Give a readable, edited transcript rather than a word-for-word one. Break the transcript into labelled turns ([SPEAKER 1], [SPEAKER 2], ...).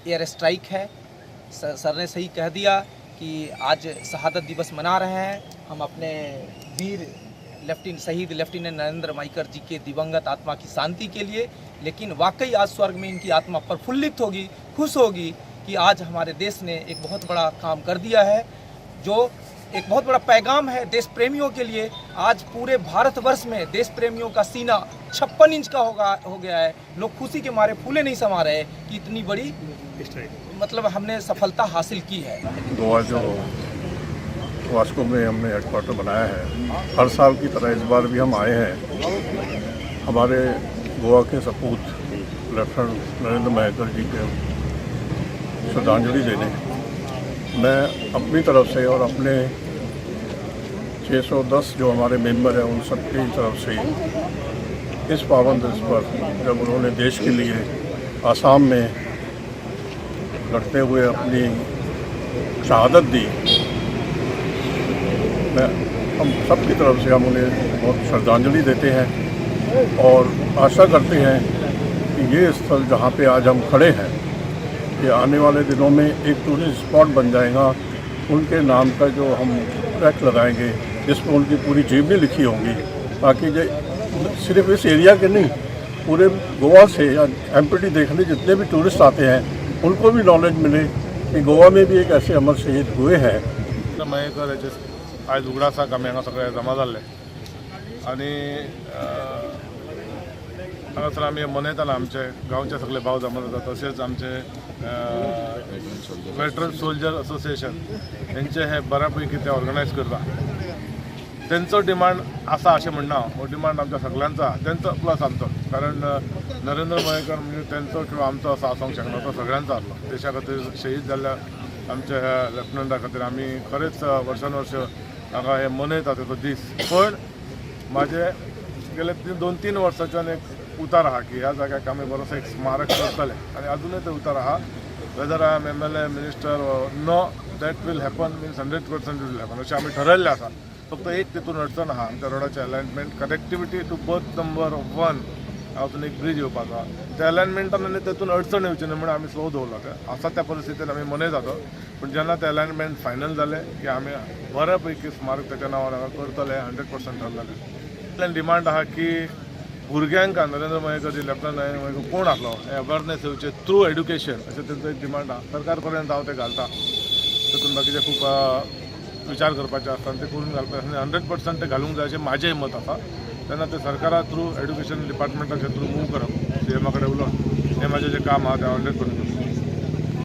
[SPEAKER 1] Air strike है। Sir ने सही कह दिया कि आज शहादत दिवस मना रहे हैं हम अपने वीर शहीद लेफ्टिनेंट नरेंद्र मयेकर जी के दिवंगत आत्मा की शांति के लिए, लेकिन वाकई आज स्वर्ग में इनकी आत्मा प्रफुल्लित होगी, खुश होगी कि आज हमारे देश ने एक बहुत बड़ा काम कर दिया है, जो एक बहुत बड़ा पैगाम है देश प्रेमियों के लिए। आज पूरे भारतवर्ष में देश प्रेमियों का सीना 56 इंच का हो गया है। लोग खुशी के मारे फूले नहीं समा रहे कि इतनी बड़ी मतलब हमने सफलता हासिल की है।
[SPEAKER 2] गोवा जो वास्को में हमने हेडक्वार्टर बनाया है, हर साल की तरह इस बार भी हम आए हैं। हमारे गोवा के सपूत लेफ्टिनेंट नरेंद्र मयेकर जी के श्रद्धांजलि देने मैं अपनी तरफ से और अपने 610 जो हमारे मेंबर हैं उन सब की तरफ से इस पावन दिवस पर जब उन्होंने देश के लिए आसाम में लड़ते हुए अपनी शहादत दी, मैं हम सब की तरफ से हम उन्हें बहुत श्रद्धांजलि देते हैं और आशा करते हैं कि ये स्थल जहाँ पे आज हम खड़े हैं, ये आने वाले दिनों में एक टूरिस्ट स्पॉट बन जाएगा। उनके नाम का जो हम ट्रैक लगाएंगे, जिसमें उनकी पूरी जीवनी लिखी होगी, ताकि ये सिर्फ इस एरिया के नहीं, पूरे गोवा से या एमपीटी देखने जितने भी टूरिस्ट आते हैं, उनको भी नॉलेज मिले कि गोवा में भी एक ऐसे अमर शहीद हुए हैं।
[SPEAKER 3] मयेकर हेचे आयज उगडासाक आमी हांगा सगळे जमा जाल्ले आनी हांगासर आमी मनयतना आमचे गांवचे सगळे भाव जमा जाता, तशेंच आमचे वेटरन सोल्जर असोसिएशन हेंचे हे बऱ्या पैकी ते ऑर्गनायज करता। तेंचो डिमांड आसा अशें म्हणना हांव, हो डिमांड आमच्या सगळ्यांचो आहा, तेंचो प्लस आमचो, कारण नरेंद्र मयेकर म्हणजे तेंचो किंवा आमचो असो आसूंक शकना, तो सगळ्यांचो आहलो। देशा खातीर शहीद जाल्ल्या आमच्या ह्या लेफ्टनंटा खातीर आमी खरेंच वर्सान वर्ष हांगा हे मनयता तेचो दीस। पण म्हाजे गेले 2-3 वर्साच्यान एक उतार आहा की ह्या जाग्याक आमी बरोसो एक स्मारक करतले आनी अजुनूय ते उतार आहा। Whether I am MLA, minister, no, that will happen, means 100% will happen अशें आमी ठरयल्लें आसा। फक्त एक तितून अडचण आहा, आमच्या रोडाचें alignment, connectivity to berth number 1 अजून एक ब्रीज येवपाचो आहा। त्या अलायनमेंटान आनी तेतून अडचण येवची न्हय म्हणून आमी स्लो दवरला। तें आसा त्या परिस्थितीन आमी मनयता तो, पूण जेन्ना तें अलायनमेंट फायनल जालें की आमी बऱ्या पैकी स्मारक तेच्या नांवार हांगा करतले, 100% ठरलेलें। इतल्यान डिमांड आहा की भुरग्यांक नरेंद्र मयेकर जी, लेफ्टनंट नरेंद्र मयेकर कोण आहलो हें अवेरनेस येवचें थ्रू एड्युकेशन अशें तेंचो एक डिमांड आहा। सरकार पर्यंत हांव तें घालता, तितून बाकीचे खूब विचार करपाचे आसता आनी ते करून घालपाचे, 100% ते घालूंक जाय अशें म्हाजें मत आसा। तेन्ना ते सरकारा थ्रू एड्युकेशन डिपार्टमेंटाच्या थ्रू मूव करप, सीएमा कडेन उलोवन हें म्हाजें जें काम आहा तें 100% करतलें।